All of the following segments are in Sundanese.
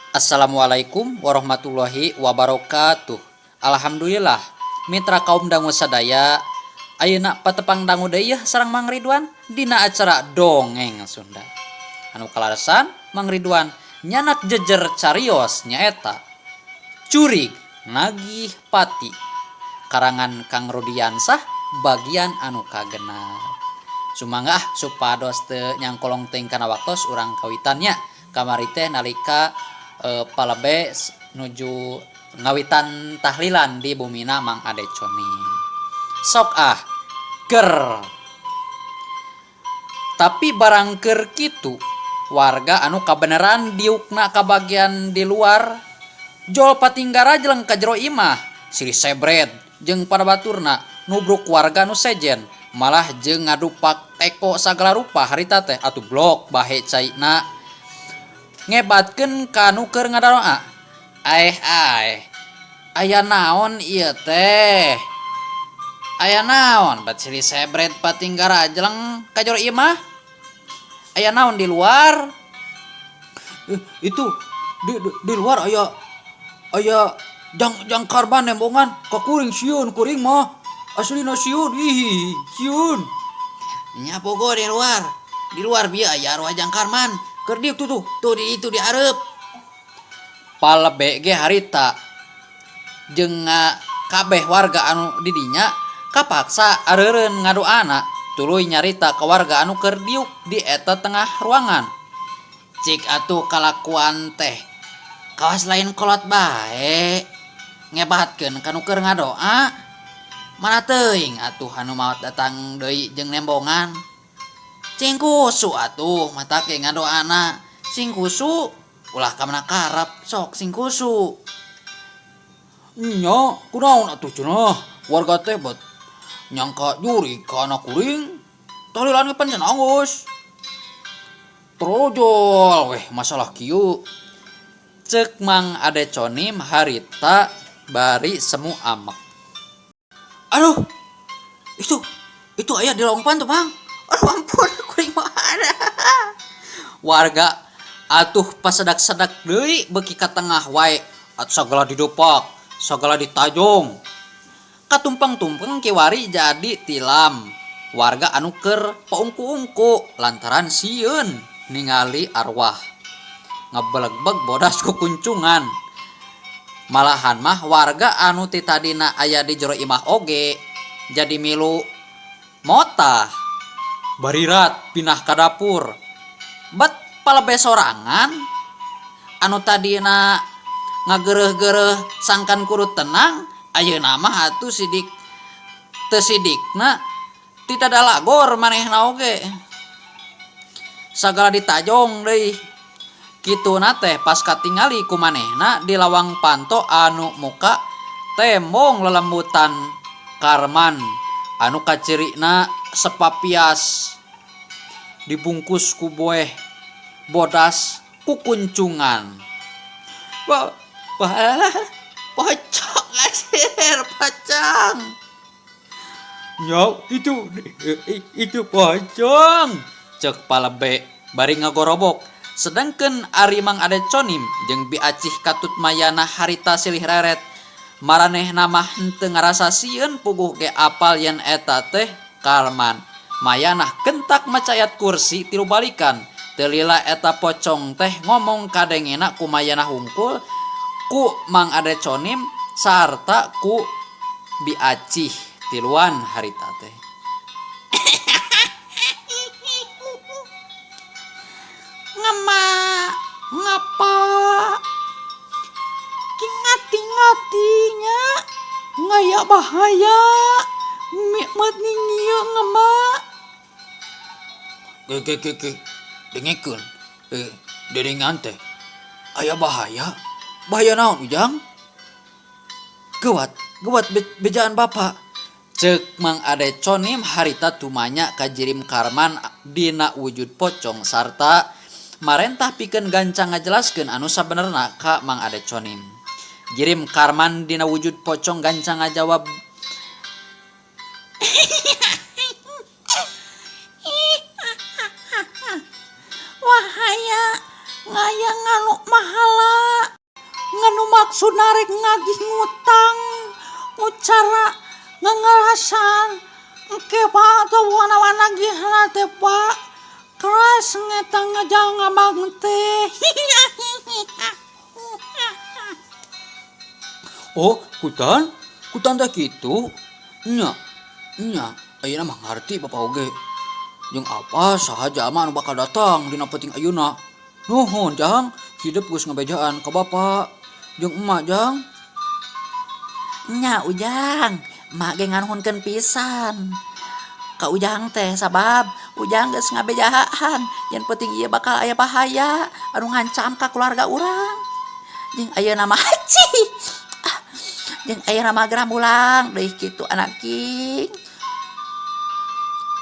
Assalamualaikum warahmatullahi wabarakatuh. Alhamdulillah mitra kaum dangu sadaya ayeuna patepang dangu deui yeuh sareng Mang Ridwan dina acara Dongeng Sunda. Anu kalaresan Mang Ridwan nyanak jejer carios nyaeta Curig Nagih Pati karangan Kang Rudiansah bagian anu kagenep. Sumangga ah supados teu nyangkolong teuing kana waktos urang kawitan nya. Kamari teh nalika palebe nuju ngawitan tahlilan di bumina Mang Ade Coni. Sok ah ger. Tapi barang keur kitu warga anu kabeneran diukna kabagian di luar jol patinggara jeleng ka jero imah silih sebred jeung pada baturna nubruk warga nu sejen malah jeung ngadupak teko sagala rupa harita teh atuh blok bahe caina ngebatkeun ka nu keur ngadaroa. Aeh aeh aya naon ieu teh aya naon bat silih sebred patinggara jeleng ka jero imah aya naon di luar itu di luar aya aya jang jangkar ban nembongan ka kuring sieun kuring mah aslina sieun ih sieun nya pogo di luar di luar bieu aya arwah jangkarman keur diuk tuh tuh tuh di itu di hareup palebe ge harita jeung kabeh warga anu di dinya kapaksa areureun ngadoana tuluy nyarita ka warga anu keur diuk di eta tengah ruangan. Cik atuh kalakuan teh kawas lain kolot bae ngebatkeun ka nu keur ngadoa. Mana teuing atuh anu maot datang deui jeung nembongan. Cing kusu atuh matak ge ngadoana. Sing kusu ulah ka mana karep sok sing kusu. Nya kunaon atuh cenah warga teh bet nyangka jurig ka anak kuring tahlilan ge pan can anggeus. Trojol weh masalah kieu. Ceuk Mang Ade Conim harita bari semu amek. Aduh, itu itu aya di lawang pantu, Mang. Aduh ampun, kuring mah ada. Warga atuh pasedak-sedak deui beuki ka tengah wae atuh sagala didepak, sagala ditajong. Katumpeng-tumpeng kiwari jadi tilam warga anu keur paungku-ungku lantaran sieun ningali arwah ngebelegbeg bodas ku kuncungan. Malahan mah warga anu ti tadina aya di jero imah oge jadi milu motah barirat pindah ka dapur. Bet palebe sorangan anu tadina ngageureuh-geureuh sangkan kudu tenang ayeuna mah atuh sidik teu sidikna ti dadalagor manehna oge. Sagala ditajong deui. Kituna teh pas katingali ku manehna di lawang panto anu muka tembong lelembutan Karman anu kacirina sepapias dibungkus ku boeh bodas ku kuncungan. Pocong anjir, pocong. Nya itu itu pocong ceuk palebe bari ngagorobok sedangkeun ari Mang Ade Conim jeung Bi Acih Katut Mayana harita silih reret maranehna mah henteu ngarasa sieun puguh ge apal yen eta teh Karman. Mayanah gentak macayat kursi tilu balikan teu lila eta pocong teh ngomong kadengena ku Mayanah hungkul ku Mang Ade Conim sarta ku Bi Acih tiluan harita teh. Ngema ngapa ki ngati-ngatinya ngaya bahaya mikmat ningieu ngema. Ge ge ge ge dengekeun dedengan teh aya bahaya. Bahaya naon Ujang? Geuwat geuwat bejaan bapa. Ceuk Mang Ade Conim harita tumanya ka jirim Karman dina wujud pocong sarta marentah pikeun gancang ngajelaskeun anu sabenerna ka Mang Ade Conim. Jirim Karman dina wujud pocong gancang ngajawab. Wahaya ngaya nganu mahala. Maksudna rek ngagih ngutang ucara ngengerasan engke Pak teu nagihna teh Pak. Keras ngetang ngajang ngabang teh. Oh, kutan? Kutan teh kitu? Nya, nya, ayeuna mah ngarti Bapak oge. Jeung apa saha jalma anu bakal datang dina peuting ayeuna. Nuhun Jang, hidep geus ngabejaan ka Bapak jeung Emak Jang. Nya Ujang, Emak ge nganuhunkeun pisan ka Ujang teh sabab Ujang geus ngabejaan yen peuting ieu bakal aya bahaya anu ngancam ka keluarga urang. Jeung ayeuna mah cih. Ah, jeung ayeuna mah geura mulang deui kitu anak king.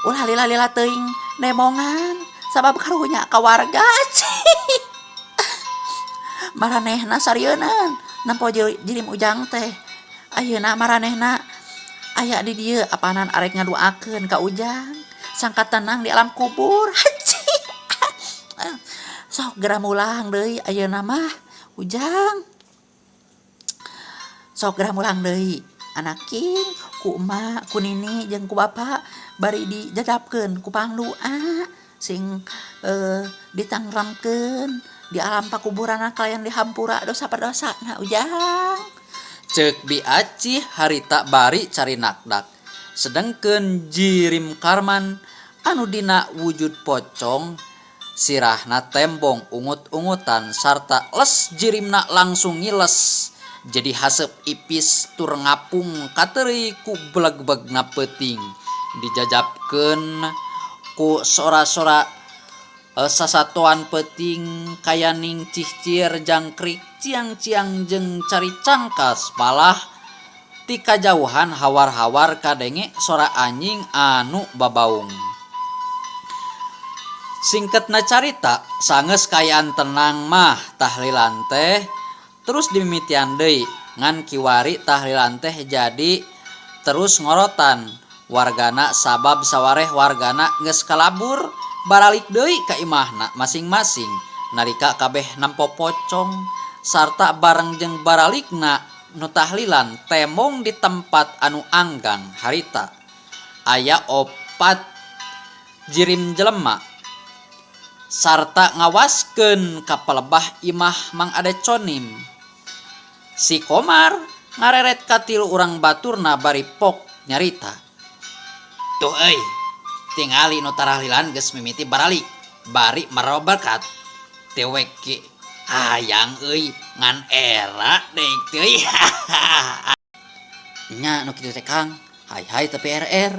Ulah lila-lila teuing nembongan sabab karunya ka warga cih. Maranehna sarieunan nempo jirim Ujang teh. Ayeuna maranehna aya di dieu apanan arek ngaduakeun ka Ujang sangka tenang di alam kubur. Cih. Sok geura mulang deui ayeuna mah Ujang. Sok geura mulang deui anak king ku emak ku nini jeung ku bapak bari dijajapkeun ku pangdoa sing ditangramkeun di alam pakuburanna kalayan dihampura dosa perdosana Ujang. Ceuk Bi Acih harita bari carinakdak. Sedengkeun jirim Karman anu dina wujud pocong sirahna tembong ungut-ungutan sarta les jirimna langsung ngiles jadi haseup ipis tur ngapung kateureuy ku blegbegna peuting dijajapkeun ku sora-sora sasatoan peuting kayaning cihcir jangkrik ciang-ciang jeung cari cangkas malah ti kajauhan hawar-hawar kadenge sora anjing anu babaung. Singketna carita sanggeus kaayaan tenang mah tahlilan teh terus dimimitian deui ngan kiwari tahlilan teh jadi terus ngorotan wargana sabab sawareh wargana geus kalabur baralik deui ka imahna masing-masing nalika kabeh nempo pocong sarta bareng jeung baralikna nu tahlilan tembong di tempat anu anggang harita aya opat jirim jelema sarta ngawaskeun ka palebah imah Mang Ade Conim. Si Komar ngareret ka tilu urang baturna bari pok nyarita. Tuh euy, tingali nu tarahlilan geus mimiti baralik bari marawa berkat. Dewek ge hayang euy ngan era deui teuy. Nya nu kitu teh Kang, hay-hay tapi RR.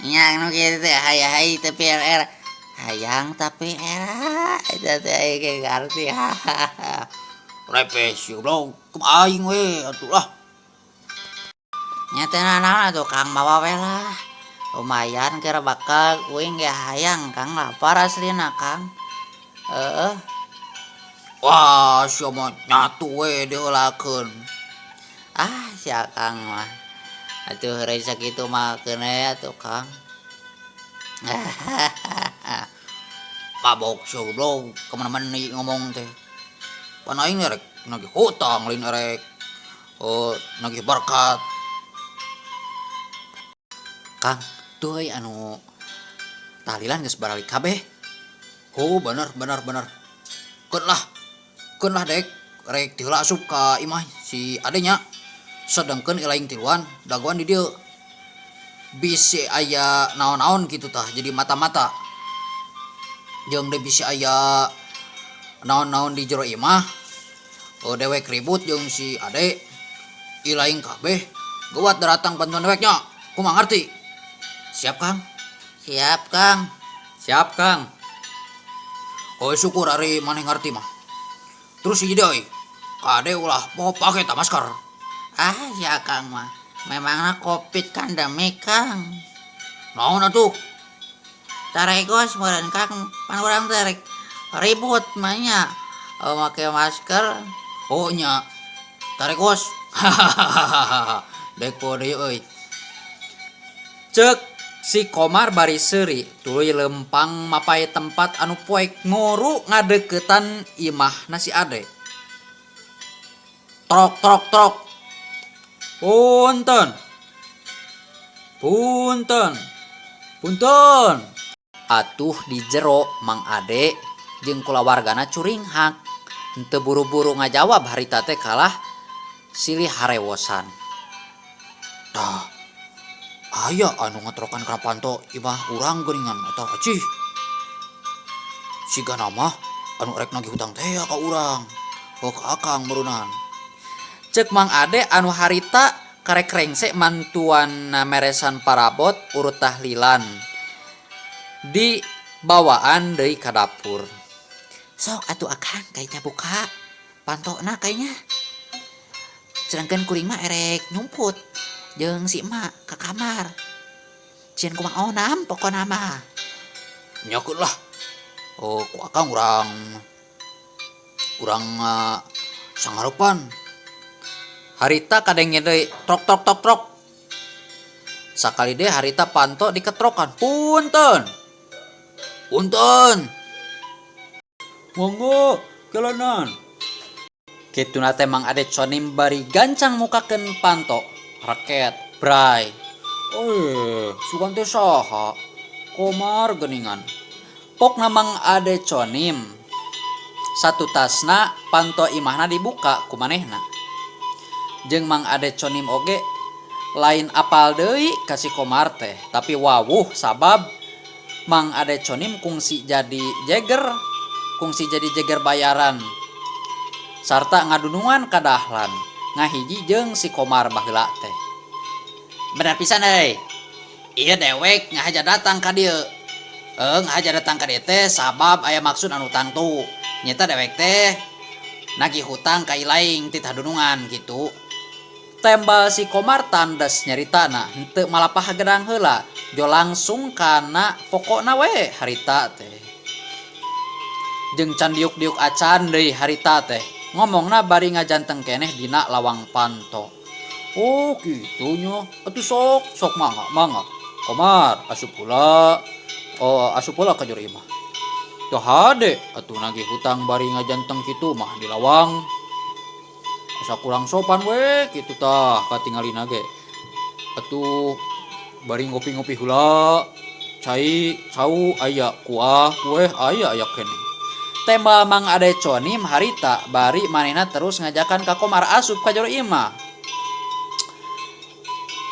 Nya nu kitu teh hay-hay tapi RR. Hayang tapi era eta teh aing ge ngarti. Repes goblok, kumaha aing we atuh lah. Nya teu nanaon atuh Kang mawa we lah. Lumayan keur bakal uing ge hayang Kang lapar aslina Kang. Heeh. Wah, sia mah nyatu we diheulakeun. Ah, sia Kang mah. Atuh heureuy sakitu mah keun we atuh Kang. Mabok sia goblok, kamana-mana ngomong teh. Pan aing rek nagih hutang lain rek nagih berkat. Kang, tuh euy anu tahlilan geus baralik kabeh. Oh, bener bener bener. Keun lah. Keun lah dek rek ti heula asup ka imah si Ade nya. Sedengkeun ilaing tiluan dagoan di dieu. Bisi aya naon-naon kitu tah jadi mata-mata. Jeung deui bisi aya naon-naon di jero imah. Dewek ribut jeung si Ade. Ilaing kabeh geuwat daratang bantuan dewek nya. Kumaha ngarti? Siap Kang? Siap Kang. Siap Kang. Oh syukur ari maneh ngarti mah. Terus hiji deui. Kade ulah poho pake tah masker. Ah sia Kang mah. Memangna covid kandemi Kang. Naon atuh? Taregos meureun Kang, pan urang teh rek ribut mah nya make masker. Oh nya. Taregos. Hahaha. Dek poho deui euy. Ceuk si Komar bari seuri tuluy leumpang mapay tempat anu poek nguru ngadeuketan imahna si Ade. Trok trok trok. Punten. Punten. Punten. Atuh di jero Mang Ade jeung kulawargana curinghak. Henteu buru-buru ngajawab harita teh kalah silih harewosan. Tah, aya anu ngetrokan kana panto imah urang geuningan eta acih. Sigana mah anu rek nagih hutang teh ka urang. Oh ka akang meureunnan. Ceuk Mang Ade anu harita karek rengse mantuan meresan parabot urut tahlilan di bawaan deui ka dapur. Sok atuh akang kayaknya buka pantona kayaknya. Sedangkan kuring mah erek nyumput jeung si emak ke kamar. Cieun kumaha onam pokona mah. Nya keun lah. Oh, ku akang urang urang sangarepan. Harita kadenge deui trok trok trok trok. Sakali deui harita panto diketrokan. Punten. Punten. Mangga jalanan. Kituna teh Mang Ade Conim bari gancang mukakeun panto. Raket, bray. Eh, sugan teh saha? Komar geuningan. Pokna Mang Ade Conim satutasna panto imahna dibuka ku manehna. Jeung Mang Ade Conim oge lain apal deui ka si Komar teh, tapi wawuh sabab Mang Ade Conim kungsi jadi jeger, kungsi jadi jeger bayaran sarta ngadunungan ka Dahlan ngahiji jeung si Komar baheula teh. Bener pisan euy. Ieu dewek ngahaja datang ka dieu. Ngahaja datang ka dieu teh sabab aya maksud anu tangtu. Nyata dewek teh nagih hutang ka ilaing ti tadunungan gitu. Tembal si Komar tandes nyaritana henteu malapah gedang heula jo langsung kana pokokna we harita teh. Jeung can diuk-diuk acan deui harita teh ngomongna bari ngajanteng keneh dina lawang panto. Oh kitu nya, atuh sok sok mangga mangga. Komar asup heula. Oh asup heula ka jero imah. Teu hade atuh nagih hutang bari ngajanteng kitu mah di lawang. Asa kurang sopan we kitu tah katingalina ge. Atuh bari ngopi-ngopi heula. Cai cau aya kuah kueh aya aya keneh. Tembal Mang Ade Conim harita bari manehna terus ngajakan ka Komar asup ka jero imah.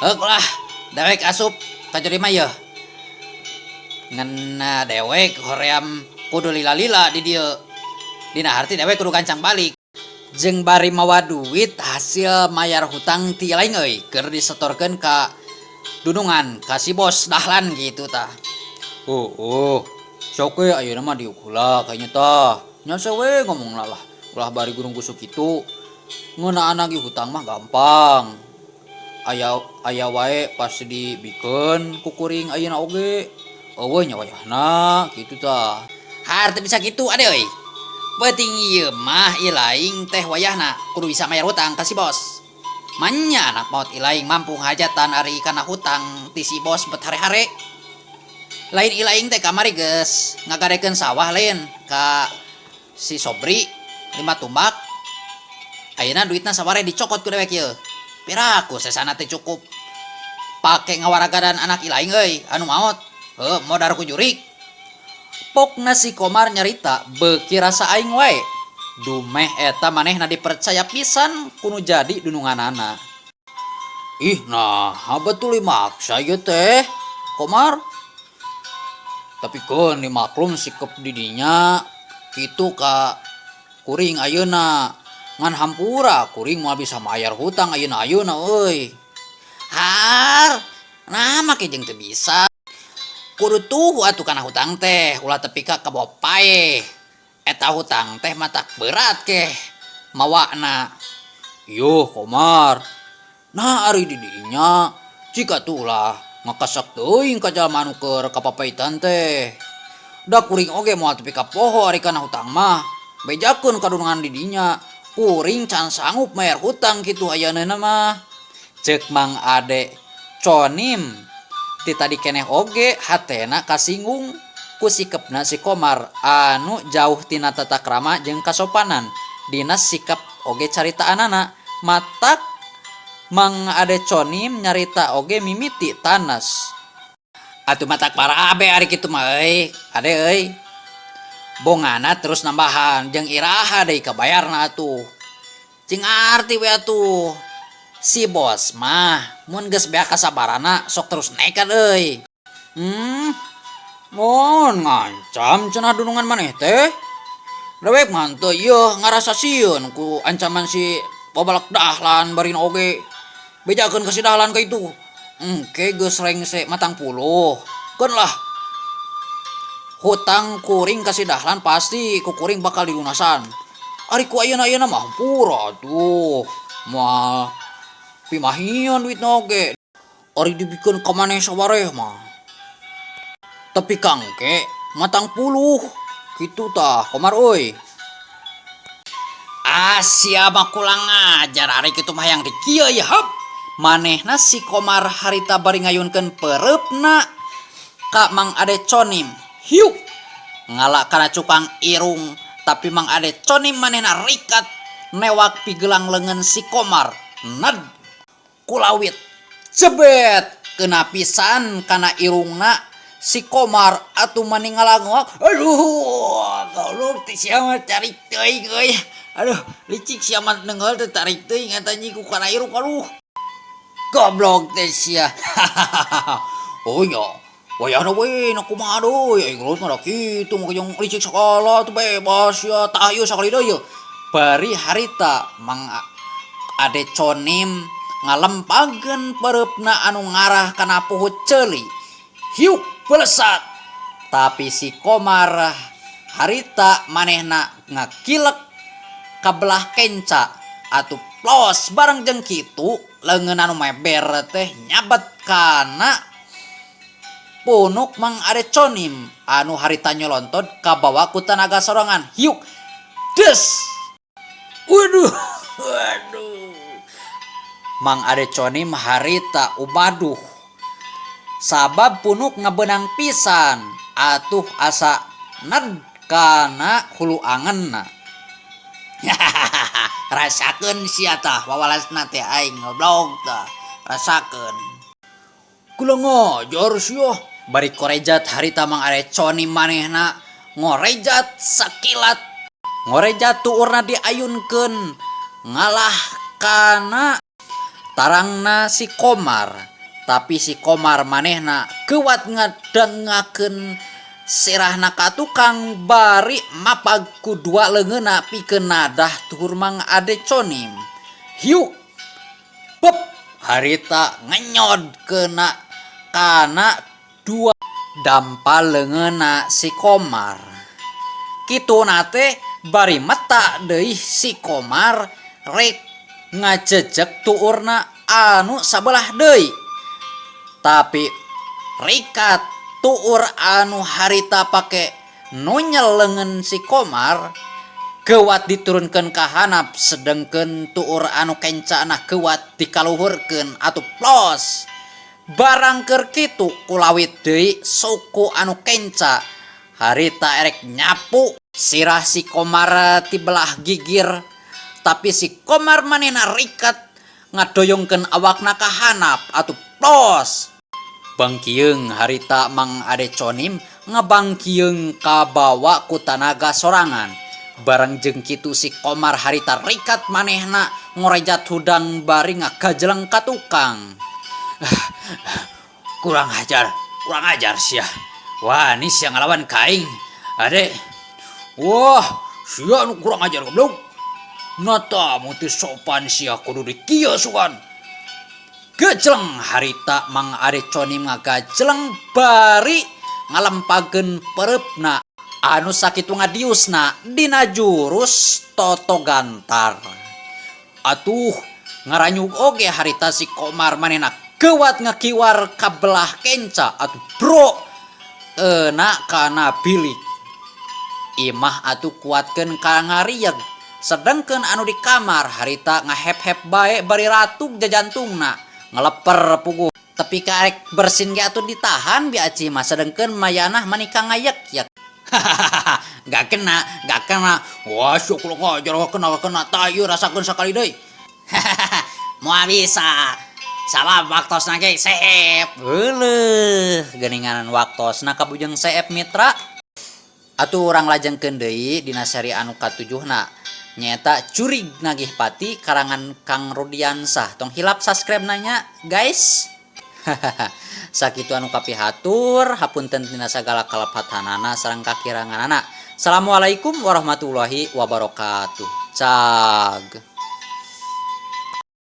Heuk lah, dewek asup ka jero imah yeuh. Ngan dewek hoream kudu lila-lila di dieu. Dina harti dewek kudu gancang balik. Jeung bari mawa duit hasil mayar hutang ti lain euy keur disetorkeun ka dunungan ka si bos Dahlan gitu tah. Oh, oh. Sok we ayeuna mah diuk heula kayanya tah. Nya we ngomongna lah. Ulah bari gurung gusuk kitu. Ngeunaan nagih hutang mah gampang. Aya aya wae pasti dibikeun ku kuring ayeuna oge. Eueuh nya wayahna kitu tah. Har teu bisa kitu ade euy. Peuting ieu mah ilaing teh wayahna kudu bisa mayar hutang ka si bos. Manya anak maot ilaing mampu ngahajatan ari kana hutang ti si bos bet hare-hare. Lain ilaing teh kamari geus ngagadekeun sawah lain ka si Sobri 5 tumbak. Ayeuna duitna saware dicokot ku dewek ieu. Piraku sesana teh cukup. Pake ngawaragadan anak ilaing euy anu maot. Heuh modar ku jurik. Pokna si Komar nyarita beuki rasa aing wae. Dumeh eta manehna dipercaya pisan kunu jadi dununganana. Ih nah betul dimaksa ieu teh Komar. Tapi keun dimaklum sikep didinya kitu ka kuring ayeuna. Ngan hampura kuring moal bisa mayar hutang ayeuna ayeuna euy. Har, nah make jeung teu bisa. Kudu tuh atuh kana hutang teh ulah tepi ka kabawa paeh. Eta hutang teh matak berat keh mawana. Yuh Komar. Nah ari didinya jika tuh ulah ngakasak teuing ka jalma anu keur kapapaitan teh. Da kuring oge moal tepi ka poho ari kana hutang mah. Bejakeun kadunungan didinya. Kuring can sanggup mayar hutang kitu ayeuna mah. Ceuk Mang Ade Conim ti tadi keneh oge hatena kasinggung ku sikepna si Komar anu jauh tina tata krama jeung kasopanan dina sikap oge caritaanana Matak Mang Ade Conim nyarita oge mimiti tanas. Atuh matak parabe ari kitu mah euy, Ade euy. Bongana terus nambahan jeung iraha deui kabayarna atuh. Cing arti we atuh. Si bos mah mun geus beak kasabaranna sok terus nekat euy. Mun ngancam cenah dunungan maneh teh. Dewek mah henteu ieu ngarasa sieun ku ancaman si babalak Dahlan barina oge. Bejakeun ka si Dahlan ka itu. Engke geus rengse 40. Keun lah. Hutang kuring ka si Dahlan pasti ku kuring bakal dilunasan. Ari ku ayeuna-ayeuna mah hampura atuh. Moal pimahian duitna oge. Ari dibikeun ka maneh sawareh mah. Tapi kangke 40. Kitu tah Komar euy. Ah sia mah kurang ajar ari kitu mah hayang dikieu ieu heup. Manehna si Komar harita bari ngayunkeun peureupna ka Mang Ade Conim. Hiuk! Ngala kana cukang irung tapi Mang Ade Conim manehna rikat newak pigelang leungeun si Komar. Ned kulawit jebet kena pisan kana irungna si Komar atuh mani ngalangok. Aduh, goblok teh sia mah tarik teuing euy. Aduh, licik sia mah nengeul teh tarik teuing eta nyi ku kana irung aduh. Goblok teh sia. Oh nya, wayahna we na kumaha deui aing geus mah da kitu mah jeung licik sakala atuh bebas sia tah ieu sakali deui. Bari harita Mang Ade Conim ngalempageun peureupna anu ngarah kana puhut ceuli. Hiuk belesat. Tapi si Komar harita manehna ngakilek ka belah kenca atuh plos bareng jeung kitu leungeun anu meber teh nyabet kana punuk Mang Ade Conim anu harita nyolontod kabawa ku tanaga sorangan. Hiuk des. Waduh, waduh. Mang Ade Conim harita umaduh. Sabab punuk ngabeunang pisan atuh asa ned kana hulu angenna. Rasakeun sia tah wawalasna teh aing goblok tah. Rasakeun. Kula ngajar sia. Bari korejat harita Mang Ade Conim manehna ngorejat sakilat. Ngorejat tuurna diayunkeun ngalah kana tarangna si Komar. Tapi si Komar manehna keuat ngadengakeun sirahna ka tukang bari mapag ku dua leungeunna pikeun nadah tuhur Mang Ade Conim. Hiuk bep harita ngenyod kena kana dua dampal leungeunna si Komar. Kituna teh bari meta deui si Komar rek ngajejek tuurna anu sabelah deui. Tapi rikat tuur anu harita pake nunyel leungeun si Komar geuwat diturunkeun ka handap sedengkeun tuur anu kencana geuwat dikaluhurkeun atuh plos. Barang keur kitu kulawit deui suku anu kenca harita erek nyapu sirah si Komar ti belah gigir. Tapi si Komar manehna rikat ngadoyongkeun awakna ka handap atuh plos. Bangkieung harita Mang Ade Conim ngabangkieung kabawa ku tanaga sorangan. Bareng jeung kitu si Komar harita rikat manehna ngorejat hudang bari ngagajeleng ka tukang. Kurang ajar sia. Wah, ini sia ngalawan ka aing. Ade. Wah, sia nu kurang ajar goblok. Nata teu sopan sia kudu dikieu sugan. Gejeleng harita Mang Ade Conim ngagajeleng bari ngalempageun peureupna anu sakitu ngadiusna dina jurus Toto Gantar. Atuh ngaranyug oge harita si Komar manehna geuwat ngakiwar ka belah kenca atuh bro euna kana bilik. Imah atuh kuatkeun ka ngarieg sedengkeun anu di kamar harita ngahep-hep bae bari ratug jajantungna ngeleper puguh. Tapi karek bersin ge atuh ditahan bi aci mah sedengkeun mayanah manika ngayek-yek. Gak kena, gak kena. Wah, syukur ngajar gak kena, gak kena. Tayu rasakeun sakali deui. Moal bisa. Sabab waktosna ge seep. Euleuh, geuningan waktosna kabujeng seep, mitra. Atuh urang lajengkeun deui dina seri anu katujuhna, nyaeta Curig Nagih Pati karangan Kang Rudiansah. Tong hilap subscribe nanya, guys. Sakitu anu kapihatur, hapunten tina sagala kalepatanana sareng kakiranganana. Assalamualaikum warahmatullahi wabarakatuh. Cag.